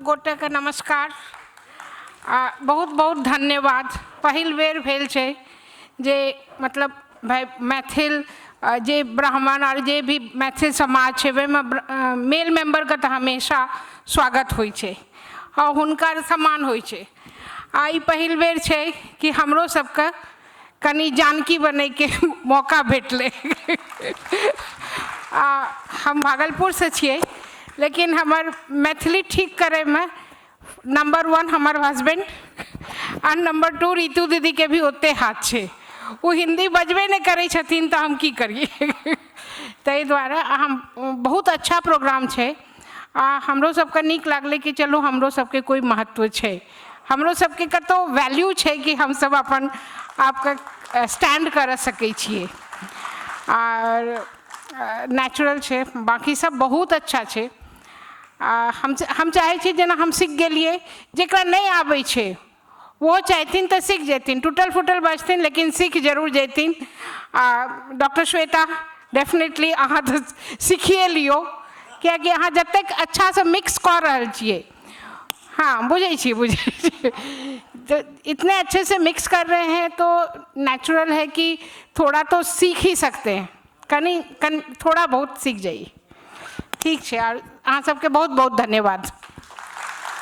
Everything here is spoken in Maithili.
गोटेके नमस्कार आ बहुत बहुत धन्यवाद। पहिल बेर भेल छै जे मतलब भाइ मैथिल जे ब्राह्मण आओर जे भी मैथिल समाज छै, ओहिमे मेल मेम्बरके तऽ हमेशा स्वागत होइ छै आ हुनकर सम्मान होइ छै। आ ई पहिल बेर छै कि हमरो सबके कनि जानकी बनैके मौका भेटलै। आ हम भागलपुरसँ छियै, लेकिन हमर मैथिली ठीक करैमे नंबर 1 हमर हस्बैंड आ नंबर 2 रितु दीदीके भी ओते हाथ छै। ओ हिन्दी बजबे नहि करै छथिन तऽ हम की करियै? ताहि दुआरे हम बहुत अच्छा प्रोग्राम छै आ हमरो सबके नीक लागलै कि चलू, हमरो सबके कोइ महत्व छै, हमरो सबके कतहु वैल्यू छै कि हमसब अपन आपके स्टैंड करऽ सकै छियै। आर नेचुरल छै, बाँकी सब बहुत अच्छा छै। आ हम चाहै छी, जेना हम सीख गेलियै, जेकरा नहि आबै छै ओहो चाहथिन तऽ सीख जेथिन। टूटल फूटल बजथिन, लेकिन सीख जरूर जेथिन। आ डॉक्टर श्वेता, डेफिनेटली अहाँ तऽ सीखिए लियौ, कियाकि अहाँ जतेक अच्छासँ मिक्स कऽ रहल छियै। हाँ, बुझै छी, बुझै छी। तो इतने अच्छे से मिक्स कर रहे हैं तो नेचुरल है कि थोड़ा तो सीख ही सकते हैं। कनि कनि थोड़ा बहुत सीख जाइए। ठीक छै। आर अहाँ सबके बहुत बहुत धन्यवाद।